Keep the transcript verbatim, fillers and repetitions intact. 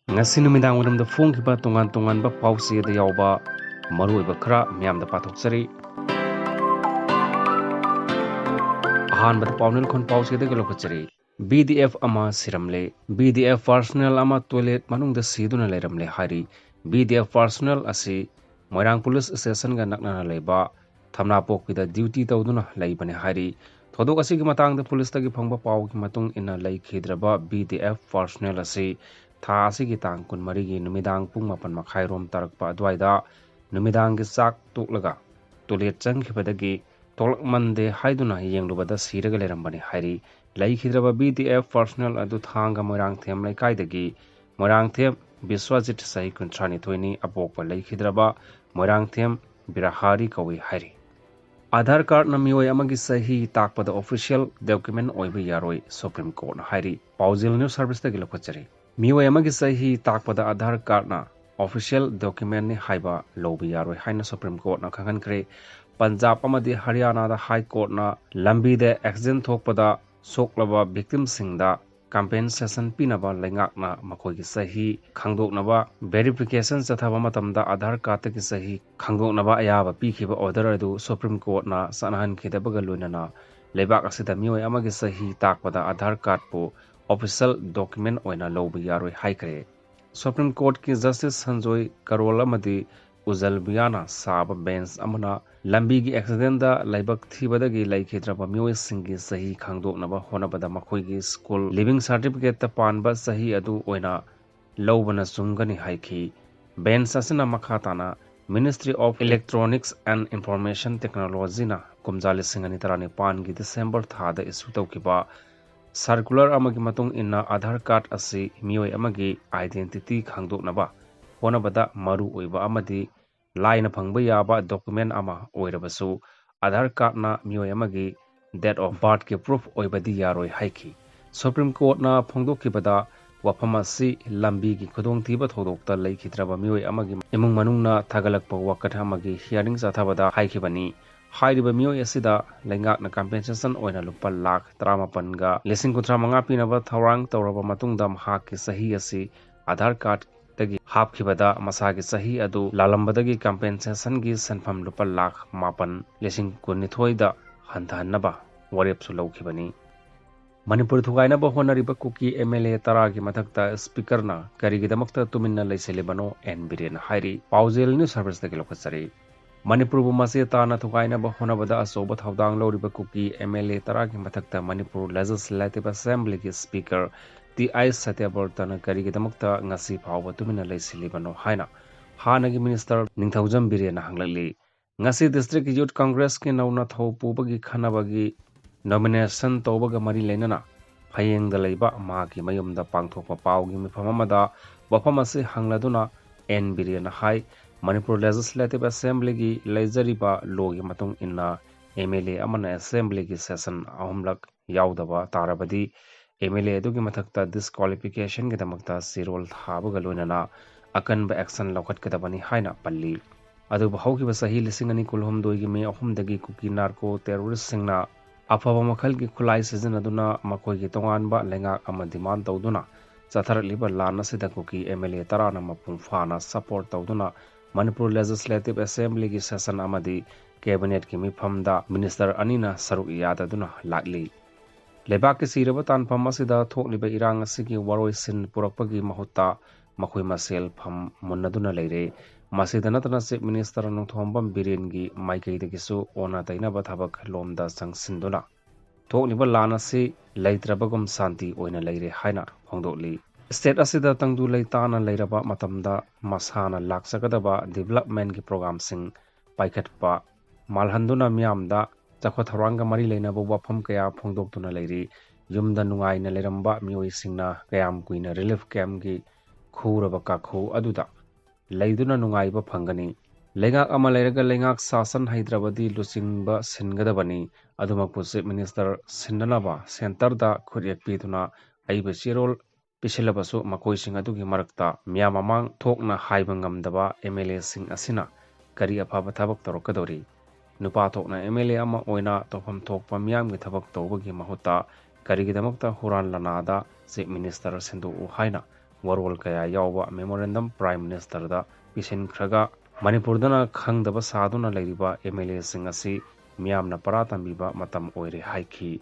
ꯉꯁꯤ ꯅꯨꯃꯤꯗꯥꯡ ꯋꯥꯏꯔꯝꯗ ꯐꯣꯡꯈꯤꯕ ꯇꯣꯉꯥꯟ ꯇꯣꯉꯥꯟꯕ ꯄꯥꯎꯆꯦꯗ ꯌꯥꯎꯕ ꯃꯔꯨꯑꯣꯏꯕ ꯈꯔ ꯃꯤꯌꯥꯝꯗ ꯄꯥꯊꯣꯛꯆꯔꯤ꯫ ꯑꯍꯥꯟꯕꯗ ꯄꯥꯎꯅꯦꯜ ꯈꯣꯟ ꯄꯥꯎꯆꯦꯗꯒꯤ ꯂꯧꯈꯠꯆꯔꯤ꯫ ꯕꯤ ꯗꯤ ꯑꯦꯐ ꯑꯃ ꯁꯤꯔꯝꯂꯦ꯫ ꯕꯤ ꯗꯤ ꯑꯦꯐ ꯄꯥꯔꯁꯣꯅꯦꯜ ꯑꯃ ꯇꯣꯏꯂꯦꯠ ꯃꯅꯨꯡꯗ ꯁꯤꯗꯨꯅ ꯂꯩꯔꯝꯂꯦ ꯍꯥꯏꯔꯤ꯫ ꯕꯤ ꯗꯤ ꯑꯦꯐ ꯄꯥꯔꯁꯣꯅꯦꯜ ꯑꯁꯤ ꯃꯣꯏꯔꯥꯡ ꯄꯨꯂꯤꯁ ꯁ꯭ꯇꯦꯁꯟꯒ ꯅꯛꯅꯅ ꯂꯩꯕ ꯊꯝꯅꯥꯄꯣꯛꯄꯤꯗ ꯗ꯭ꯌꯨꯇꯤ ꯇꯧꯗꯨꯅ ꯂꯩꯕꯅꯤ ꯍꯥꯏꯔꯤ꯫ ꯊꯧꯗꯣꯛ ꯑꯁꯤꯒꯤ ꯃꯇꯥꯡꯗ ꯄꯨꯂꯤꯁꯇꯒꯤ ꯐꯪꯕ ꯄꯥꯎꯒꯤ ꯃꯇꯨꯡ ꯏꯟꯅ, ꯂꯩꯈꯤꯗ꯭ꯔꯕ ꯕꯤ ꯗꯤ ꯑꯦꯐ ꯄꯥꯔꯁꯣꯅꯦꯜ ꯑꯁꯤ ꯊꯥ ꯑꯁꯤꯒꯤ ꯇꯥꯡ ꯀꯨꯟꯃꯔꯤꯒꯤ ꯅꯨꯃꯤꯗꯥꯡ ꯄꯨꯡ ꯃꯥꯄꯟ ꯃꯈꯥꯏꯔꯣꯝ ꯇꯥꯔꯛꯄ ꯑꯗꯨꯋꯥꯏꯗ ꯅꯨꯃꯤꯗꯥꯡꯒꯤ ꯆꯥꯛ ꯇꯣꯛꯂꯒ ꯇꯣꯏꯂꯦꯠ ꯆꯪꯈꯤꯕꯗꯒꯤ ꯊꯣꯛꯂꯛꯃꯟꯗꯦ ꯍꯥꯏꯗꯨꯅ ꯌꯦꯡꯂꯨꯕꯗ ꯁꯤꯔꯒ ꯂꯩꯔꯝꯕꯅꯤ ꯍꯥꯏꯔꯤ꯫ ꯂꯩꯈꯤꯗ꯭ꯔꯕ ꯕꯤ ꯗꯤ ꯑꯦꯐ ꯄꯥꯔꯁꯣꯅꯦꯜ ꯑꯗꯨ ꯊꯥꯡꯒ ꯃꯣꯏꯔꯥꯡꯊꯦꯝ ꯂꯩꯀꯥꯏꯗꯒꯤ ꯃꯣꯏꯔꯥꯡꯊꯦꯝ ꯕꯤꯁ꯭ꯋꯥꯖꯤꯠ, ꯆꯍꯤ ꯀꯨꯟꯊ꯭ꯔꯥꯅꯤꯊꯣꯏꯅꯤ, ꯑꯄꯣꯛꯄ ꯂꯩꯈꯤꯗ꯭ꯔꯕ ꯃꯣꯏꯔꯥꯡꯊꯦꯝ ꯕꯤꯔꯥꯍꯥꯔꯤ ꯀꯧꯏ ꯍꯥꯏꯔꯤ꯫ ꯑꯥꯙꯥꯔ ꯀꯥꯔꯗꯅ ꯃꯤꯑꯣꯏ ꯑꯃꯒꯤ ꯆꯍꯤ ꯇꯥꯛꯄꯗ ꯑꯣꯐꯤꯁꯤꯌꯦꯜ ꯗꯣꯀꯨꯃꯦꯟ ꯑꯣꯏꯕ ꯌꯥꯔꯣꯏ, ꯁꯨꯄ꯭ꯔꯤꯝ ꯀꯣꯔꯠꯅ ꯍꯥꯏꯔꯤ꯫ ꯄꯥꯎꯖꯦꯜ ꯅ꯭ꯌꯨꯁ ꯁꯔꯚꯤꯁꯇꯒꯤ ꯂꯧꯈꯠꯆꯔꯤ꯫ ꯃꯤꯑꯣꯏ ꯑꯃꯒꯤ ꯆꯍꯤ ꯇꯥꯛꯄꯗ ꯑꯥꯙꯥꯔ ꯀꯥꯔꯗꯅ ꯑꯣꯐꯤꯁꯤꯌꯦꯜ ꯗꯣꯀꯨꯃꯦꯟꯅꯤ ꯍꯥꯏꯕ ꯂꯧꯕ ꯌꯥꯔꯣꯏ ꯍꯥꯏꯅ ꯁꯨꯄ꯭ꯔꯤꯝ ꯀꯣꯔꯠꯅ ꯈꯪꯍꯟꯈ꯭ꯔꯦ꯫ ꯄꯟꯖꯥꯕ ꯑꯃꯗꯤ ꯍꯔꯤꯌꯥꯅꯥꯗ ꯍꯥꯏ ꯀꯣꯔꯠꯅ ꯂꯝꯕꯤꯗ ꯑꯦꯛꯁꯤꯗꯦꯟ ꯊꯣꯛꯄꯗ ꯁꯣꯛꯂꯕ ꯚꯤꯛꯇꯤꯝꯁꯤꯡꯗ ꯀꯝꯄꯦꯟꯁꯦꯁꯟ ꯄꯤꯅꯕ ꯂꯩꯉꯥꯛꯅ ꯃꯈꯣꯏꯒꯤ ꯆꯍꯤ ꯈꯪꯗꯣꯛꯅꯕ ꯚꯦꯔꯤꯐꯤꯀꯦꯁꯟ ꯆꯠꯊꯕ ꯃꯇꯝꯗ ꯑꯥꯙꯥꯔ ꯀꯥꯔꯗꯇꯒꯤ ꯆꯍꯤ ꯈꯪꯗꯣꯛꯅꯕ ꯑꯌꯥꯕ ꯄꯤꯈꯤꯕ ꯑꯣꯔꯗꯔ ꯑꯗꯨ ꯁꯨꯄ꯭ꯔꯤꯝ ꯀꯣꯔꯠꯅ ꯆꯠꯅꯍꯟꯈꯤꯗꯕꯒ ꯂꯣꯏꯅꯅ ꯂꯩꯕꯥꯛ ꯑꯁꯤꯗ ꯃꯤꯑꯣꯏ ꯑꯃꯒꯤ ꯆꯍꯤ ꯇꯥꯛꯄꯗ ꯑꯥꯙꯥꯔ ꯀꯥꯔꯗꯄꯨ ꯑꯣꯐꯤꯁꯤꯌꯦꯜ ꯗꯣꯀꯨꯃꯦꯟ ꯑꯣꯏꯅ ꯂꯧꯕ ꯌꯥꯔꯣꯏ ꯍꯥꯏꯈ꯭ꯔꯦ꯫ ꯁꯨꯄ꯭ꯔꯤꯝ ꯀꯣꯔꯠꯀꯤ ꯖꯁꯇꯤꯁ ꯁꯟꯖꯣꯏ ꯀꯔꯣꯜ ꯑꯃꯗꯤ ꯎꯖꯜ ꯕꯤꯌꯥꯅ ꯁꯥꯕ ꯕꯦꯟꯆ ꯑꯃꯅ ꯂꯝꯕꯤꯒꯤ ꯑꯦꯛꯁꯤꯗꯦꯟꯗ ꯂꯥꯏꯕꯛ ꯊꯤꯕꯗꯒꯤ ꯂꯩꯈꯤꯗ꯭ꯔꯕ ꯃꯤꯑꯣꯏꯁꯤꯡꯒꯤ ꯆꯍꯤ ꯈꯪꯗꯣꯛꯅꯕ ꯍꯣꯠꯅꯕꯗ ꯃꯈꯣꯏꯒꯤ ꯁ꯭ꯀꯨꯜ ꯂꯤꯚꯤꯡ ꯁꯥꯔꯇꯤꯐꯤꯀꯦꯠꯇ ꯄꯥꯟꯕ ꯆꯍꯤ ꯑꯗꯨ ꯑꯣꯏꯅ ꯂꯧꯕꯅ ꯆꯨꯝꯒꯅꯤ ꯍꯥꯏꯈꯤ꯫ ꯕꯦꯟꯆ ꯑꯁꯤꯅ ꯃꯈꯥ ꯇꯥꯅ Ministry of Electronics and Information Technologyꯅ ꯀꯨꯝꯖꯥ ꯂꯤꯁꯤꯡ ꯑꯅꯤ ꯇꯔꯥꯅꯤꯄꯥꯟꯒꯤ ꯗꯤꯁꯦꯝꯕꯔ ꯊꯥꯗ ꯏꯁꯨ ꯇꯧꯈꯤꯕ ꯁꯔꯀꯨꯂꯔ ꯑꯃꯒꯤ ꯃꯇꯨꯡ ꯏꯟꯅ, ꯑꯥꯙꯥꯔ ꯀꯥꯔꯗ ꯑꯁꯤ ꯃꯤꯑꯣꯏ ꯑꯃꯒꯤ ꯑꯥꯏꯗꯦꯟꯇꯤꯇꯤ ꯈꯪꯗꯣꯛꯅꯕ ꯍꯣꯠꯅꯕꯗ ꯃꯔꯨ ꯑꯣꯏꯕ ꯑꯃꯗꯤ ꯂꯥꯏꯅ ꯐꯪꯕ ꯌꯥꯕ ꯗꯣꯀꯨꯃꯦꯟ ꯑꯃ ꯑꯣꯏꯔꯕꯁꯨ, ꯑꯥꯙꯥꯔ ꯀꯥꯔꯗꯅ ꯃꯤꯑꯣꯏ ꯑꯃꯒꯤ date of birthꯀꯤ proof ꯑꯣꯏꯕꯗꯤ ꯌꯥꯔꯣꯏ ꯍꯥꯏꯈꯤ꯫ ꯁꯨꯄ꯭ꯔꯤꯝ ꯀꯣꯔꯠꯅ ꯐꯣꯡꯗꯣꯛꯈꯤꯕꯗ, ꯋꯥꯐꯝ ꯑꯁꯤ ꯂꯝꯕꯤꯒꯤ ꯈꯨꯗꯣꯡꯊꯤꯕ ꯊꯧꯗꯣꯛꯇ ꯂꯩꯈꯤꯗ꯭ꯔꯕ ꯃꯤꯑꯣꯏ ꯑꯃꯒꯤ ꯏꯃꯨꯡ ꯃꯅꯨꯡꯅ ꯊꯥꯒꯠꯂꯛꯄ ꯋꯥꯀꯠ ꯑꯃꯒꯤ ꯍꯤꯌꯥꯔꯤꯡ ꯆꯠꯊꯕꯗ ꯍꯥꯏꯈꯤꯕꯅꯤ꯫ ꯍꯥꯏꯔꯤꯕ ꯃꯤꯑꯣꯏ ꯑꯁꯤꯗ ꯂꯩꯉꯥꯛꯅ ꯀꯝꯄꯦꯟꯁꯦꯁꯟ ꯑꯣꯏꯅ ꯂꯨꯄꯥ ꯂꯥꯈ ꯇꯔꯥꯃꯥꯄꯟꯒ ꯂꯤꯁꯤꯡ ꯀꯨꯟꯊ꯭ꯔꯥ ꯃꯉꯥ ꯄꯤꯅꯕ ꯊꯧꯔꯥꯡ ꯇꯧꯔꯕ ꯃꯇꯨꯡꯗ, ꯃꯍꯥꯛꯀꯤ ꯆꯍꯤ ꯑꯁꯤ ꯑꯥꯙꯥꯔ ꯀꯥꯔꯗꯇꯒꯤ ꯍꯥꯞꯈꯤꯕꯗ ꯃꯁꯥꯒꯤ ꯆꯍꯤ ꯑꯗꯨ ꯂꯥꯜꯂꯝꯕꯗꯒꯤ ꯀꯝꯄꯦꯟꯁꯦꯁꯟꯒꯤ ꯁꯦꯟꯐꯝ ꯂꯨꯄꯥ ꯂꯥꯈ ꯃꯥꯄꯟ ꯂꯤꯁꯤꯡ ꯀꯨꯟꯅꯤꯊꯣꯏꯗ ꯍꯟꯊꯍꯟꯅꯕ ꯋꯥꯔꯦꯞꯁꯨ ꯂꯧꯈꯤꯕꯅꯤ꯫ ꯃꯅꯤꯄꯨꯔ ꯊꯨꯒꯥꯏꯅꯕ ꯍꯣꯠꯅꯔꯤꯕ ꯀꯨꯀꯤ ꯑꯦꯝ ꯑꯦꯜ ꯑꯦ ꯇꯔꯥꯒꯤ ꯃꯊꯛꯇ ꯁ꯭ꯄꯤꯀꯔꯅ ꯀꯔꯤꯒꯤꯗꯃꯛꯇ ꯇꯨꯃꯤꯟꯅ ꯂꯩꯁꯤꯜꯂꯤꯕꯅꯣ, ꯑꯦꯟ ꯕꯤꯔꯦꯟꯅ ꯍꯥꯏꯔꯤ꯫ ꯄꯥꯎꯖꯦꯜ ꯅ꯭ꯌꯨꯁ ꯁꯔꯚꯤꯁꯇꯒꯤ ꯂꯧꯈꯠꯆꯔꯤ꯫ ꯃꯅꯤꯄꯨꯔꯕꯨ ꯃꯆꯦ ꯇꯥꯅ ꯊꯨꯒꯥꯏꯅꯕ ꯍꯣꯠꯅꯕꯗ ꯑꯆꯧꯕ ꯊꯧꯗꯥꯡ ꯂꯧꯔꯤꯕ ꯀꯨꯀꯤ ꯑꯦꯝ ꯑꯦꯜ ꯑꯦ ꯇꯔꯥꯒꯤ ꯃꯊꯛꯇ ꯃꯅꯤꯄꯨꯔ ꯂꯦꯖꯤꯁꯂꯦꯇꯤꯚ ꯑꯦꯁꯦꯝꯕ꯭ꯂꯤꯒꯤ ꯁ꯭ꯄꯤꯀꯔ ꯇꯤ ꯑꯥꯏ ꯁꯇ꯭ꯌꯕ꯭ꯔꯇꯅ ꯀꯔꯤꯒꯤꯗꯃꯛꯇ ꯉꯁꯤ ꯐꯥꯎꯕ ꯇꯨꯃꯤꯟꯅ ꯂꯩꯁꯤꯜꯂꯤꯕꯅꯣ ꯍꯥꯏꯅ ꯍꯥꯟꯅꯒꯤ ꯃꯤꯅꯤꯁꯇꯔ ꯅꯤꯡꯊꯧꯖꯝ ꯕꯤꯔꯦꯟꯅ ꯍꯪꯂꯛꯂꯤ꯫ ꯉꯁꯤ ꯗꯤꯁꯇ꯭ꯔꯤꯛ ꯌꯨꯠ ꯀꯪꯒ꯭ꯔꯦꯁꯀꯤ ꯅꯧꯅ ꯊꯧ ꯄꯨꯕꯒꯤ ꯈꯟꯅꯕꯒꯤ ꯅꯣꯃꯤꯅꯦꯁꯟ ꯇꯧꯕꯒ ꯃꯔꯤ ꯂꯩꯅꯅ ꯐꯌꯦꯡꯗ ꯂꯩꯕ ꯃꯍꯥꯛꯀꯤ ꯃꯌꯨꯝꯗ ꯄꯥꯡꯊꯣꯛꯄ ꯄꯥꯎꯒꯤ ꯃꯤꯐꯝ ꯑꯃꯗ ꯋꯥꯐꯝ ꯑꯁꯤ ꯍꯪꯂꯗꯨꯅ ꯑꯦꯟ ꯕꯤꯔꯦꯟꯅ ꯍꯥꯏ, ꯃꯅꯤꯄꯨꯔ ꯂꯦꯖꯤꯁꯂꯦꯇꯤꯚ ꯑꯦꯁꯦꯝꯕ꯭ꯂꯤꯒꯤ ꯂꯩꯖꯔꯤꯕ ꯂꯣꯒꯤ ꯃꯇꯨꯡ ꯏꯟꯅ ꯑꯦꯝ ꯑꯦꯜ ꯑꯦ ꯑꯃꯅ ꯑꯦꯁꯦꯝꯕ꯭ꯂꯤꯒꯤ ꯁꯦꯁꯟ ꯑꯍꯨꯝꯂꯛ ꯌꯥꯎꯗꯕ ꯇꯥꯔꯕꯗꯤ ꯑꯦꯝ ꯑꯦꯜ ꯑꯦ ꯑꯗꯨꯒꯤ ꯃꯊꯛꯇ ꯗꯤꯁꯀ꯭ꯋꯥꯂꯤꯐꯤꯀꯦꯁꯟꯒꯤꯗꯃꯛꯇ ꯆꯦꯔꯣꯜ ꯊꯥꯕꯒ ꯂꯣꯏꯅꯅ ꯑꯀꯟꯕ ꯑꯦꯛꯁꯟ ꯂꯧꯈꯠꯀꯗꯕꯅꯤ ꯍꯥꯏꯅ ꯄꯜꯂꯤ꯫ ꯑꯗꯨꯕꯨ ꯍꯧꯈꯤꯕ ꯆꯍꯤ ꯂꯤꯁꯤꯡ ꯑꯅꯤ ꯀꯨꯟꯍꯨꯝꯗꯣꯏꯒꯤ ꯃꯦ ꯑꯍꯨꯝꯗꯒꯤ ꯀꯨꯀꯤ ꯅꯥꯔꯀꯣ ꯇꯦꯔꯣꯔꯤꯁꯁꯤꯡꯅ ꯑꯐꯕ ꯃꯈꯜꯒꯤ ꯈꯨꯠꯂꯥꯏ ꯁꯤꯖꯤꯟꯅꯗꯨꯅ ꯃꯈꯣꯏꯒꯤ ꯇꯣꯉꯥꯟꯕ ꯂꯩꯉꯥꯛ ꯑꯃ ꯗꯤꯃꯥꯟ ꯇꯧꯗꯨꯅ ꯆꯠꯊꯔꯛꯂꯤꯕ ꯂꯥꯟ ꯑꯁꯤꯗ ꯀꯨꯀꯤ ꯑꯦꯝ ꯑꯦꯜ ꯑꯦ ꯇꯔꯥꯅ ꯃꯄꯨꯡ ꯐꯥꯅ ꯁꯄꯣꯔꯠ ꯇꯧꯗꯨꯅ ꯃꯅꯤꯄꯨꯔ ꯂꯦꯖꯤꯁꯂꯦꯇꯤꯚ ꯑꯦꯁꯦꯝꯕ꯭ꯂꯤꯒꯤ ꯁꯦꯁꯟ ꯑꯃꯗꯤ ꯀꯦꯕꯤꯅꯦꯠꯀꯤ ꯃꯤꯐꯝꯗ ꯃꯤꯅꯤꯁꯇꯔ ꯑꯅꯤꯅ ꯁꯔꯨꯛ ꯌꯥꯗꯗꯨꯅ ꯂꯥꯛꯂꯤ꯫ ꯂꯩꯕꯥꯛꯀꯤ ꯆꯤꯔꯕ ꯇꯥꯟꯐꯝ ꯑꯁꯤꯗ ꯊꯣꯛꯂꯤꯕ ꯏꯔꯥꯡ ꯑꯁꯤꯒꯤ ꯋꯥꯔꯣꯏꯁꯤꯟ ꯄꯨꯔꯛꯄꯒꯤ ꯃꯍꯨꯠꯇ ꯃꯈꯣꯏ ꯃꯁꯦꯜ ꯐꯝ ꯃꯨꯟꯅꯗꯨꯅ ꯂꯩꯔꯦ꯫ ꯃꯁꯤꯗ ꯅꯠꯇꯅ ꯆꯤꯐ ꯃꯤꯅꯤꯁꯇꯔ ꯅꯣꯡꯊꯣꯝꯕꯝ ꯕꯤꯔꯦꯟꯒꯤ ꯃꯥꯏꯀꯩꯗꯒꯤꯁꯨ ꯑꯣꯟꯅ ꯇꯩꯅꯕ ꯊꯕꯛ ꯂꯣꯝꯗ ꯆꯪꯁꯤꯟꯗꯨꯅ ꯊꯣꯛꯂꯤꯕ ꯂꯥꯟ ꯑꯁꯤ ꯂꯩꯇ꯭ꯔꯕꯒꯨꯝ ꯁꯥꯟꯇꯤ ꯑꯣꯏꯅ ꯂꯩꯔꯦ ꯍꯥꯏꯅ ꯐꯣꯡꯗꯣꯛꯂꯤ꯫ ꯁ꯭ꯇꯦꯠ ꯑꯁꯤꯗ ꯇꯪꯗꯨ ꯂꯩꯇꯥꯅ ꯂꯩꯔꯕ ꯃꯇꯝꯗ ꯃꯁꯥꯅ ꯂꯥꯛꯆꯒꯗꯕ ꯗꯤꯕꯦꯂꯞꯃꯦꯟꯒꯤ ꯄ꯭ꯔꯣꯒ꯭ꯔꯥꯝꯁꯤꯡ ꯄꯥꯏꯈꯠꯄ ꯃꯥꯜꯍꯟꯗꯨꯅ ꯃꯤꯌꯥꯝꯗ ꯆꯥꯎꯈꯠ ꯊꯧꯔꯥꯡꯒ ꯃꯔꯤ ꯂꯩꯅꯕ ꯋꯥꯐꯝ ꯀꯌꯥ ꯐꯣꯡꯗꯣꯛꯇꯨꯅ ꯂꯩꯔꯤ꯫ ꯌꯨꯝꯗ ꯅꯨꯡꯉꯥꯏꯅ ꯂꯩꯔꯝꯕ ꯃꯤꯑꯣꯏꯁꯤꯡꯅ ꯀꯌꯥꯝ ꯀꯨꯏꯅ ꯔꯤꯂꯤꯐ ꯀꯦꯝꯞꯀꯤ ꯈꯨꯔꯕ ꯀꯥꯈꯨ ꯑꯗꯨꯗ ꯂꯩꯗꯨꯅ ꯅꯨꯡꯉꯥꯏꯕ ꯐꯪꯒꯅꯤ? ꯂꯩꯉꯥꯛ ꯑꯃ ꯂꯩꯔꯒ ꯂꯩꯉꯥꯛ ꯁꯥꯁꯟ ꯍꯩꯇ꯭ꯔꯕꯗꯤ ꯂꯨꯆꯤꯡꯕ ꯁꯤꯟꯒꯗꯕꯅꯤ꯫ ꯑꯗꯨꯃꯛꯄꯨ ꯆꯤꯐ ꯃꯤꯅꯤꯁꯇꯔ ꯁꯤꯟꯅꯅꯕ ꯁꯦꯟꯇꯔꯗ ꯈꯨꯠꯌꯦꯛ ꯄꯤꯗꯨꯅ ꯑꯏꯕ ꯆꯦꯔꯣꯜ ꯄꯤꯁꯤꯜꯂꯕꯁꯨ ꯃꯈꯣꯏꯁꯤꯡ ꯑꯗꯨꯒꯤ ꯃꯔꯛꯇ ꯃꯤꯌꯥꯝ ꯃꯃꯥꯡ ꯊꯣꯛꯅ ꯍꯥꯏꯕ ꯉꯝꯗꯕ ꯑꯦꯝ ꯑꯦꯜ ꯑꯦꯁꯤꯡ ꯑꯁꯤꯅ ꯀꯔꯤ ꯑꯐꯕ ꯊꯕꯛ ꯇꯧꯔꯛꯀꯗꯧꯔꯤ? ꯅꯨꯄꯥ ꯊꯣꯛꯅ ꯑꯦꯝ ꯑꯦꯜ ꯑꯦ ꯑꯃ ꯑꯣꯏꯅ ꯇꯧꯐꯝ ꯊꯣꯛꯄ ꯃꯤꯌꯥꯝꯒꯤ ꯊꯕꯛ ꯇꯧꯕꯒꯤ ꯃꯍꯨꯠꯇ ꯀꯔꯤꯒꯤꯗꯃꯛꯇ ꯍꯨꯔꯥꯟ ꯂꯅꯥꯗ ꯆꯤꯐ ꯃꯤꯅꯤꯁꯇꯔ ꯁꯤꯟꯗꯣꯛꯎ ꯍꯥꯏꯅ ꯋꯥꯔꯣꯜ ꯀꯌꯥ ꯌꯥꯎꯕ memorandum Prime Ministerꯗ ꯄꯤꯁꯤꯟꯈ꯭ꯔꯒ ꯃꯅꯤꯄꯨꯔꯗꯅ ꯈꯪꯗꯕ ꯁꯥꯗꯨꯅ ꯂꯩꯔꯤꯕ MLAꯁꯤꯡ ꯑꯁꯤ ꯃꯤꯌꯥꯝꯅ ꯄꯔꯥ ꯇꯝꯕꯤꯕ ꯃꯇꯝ ꯑꯣꯏꯔꯦ ꯍꯥꯏꯈꯤ꯫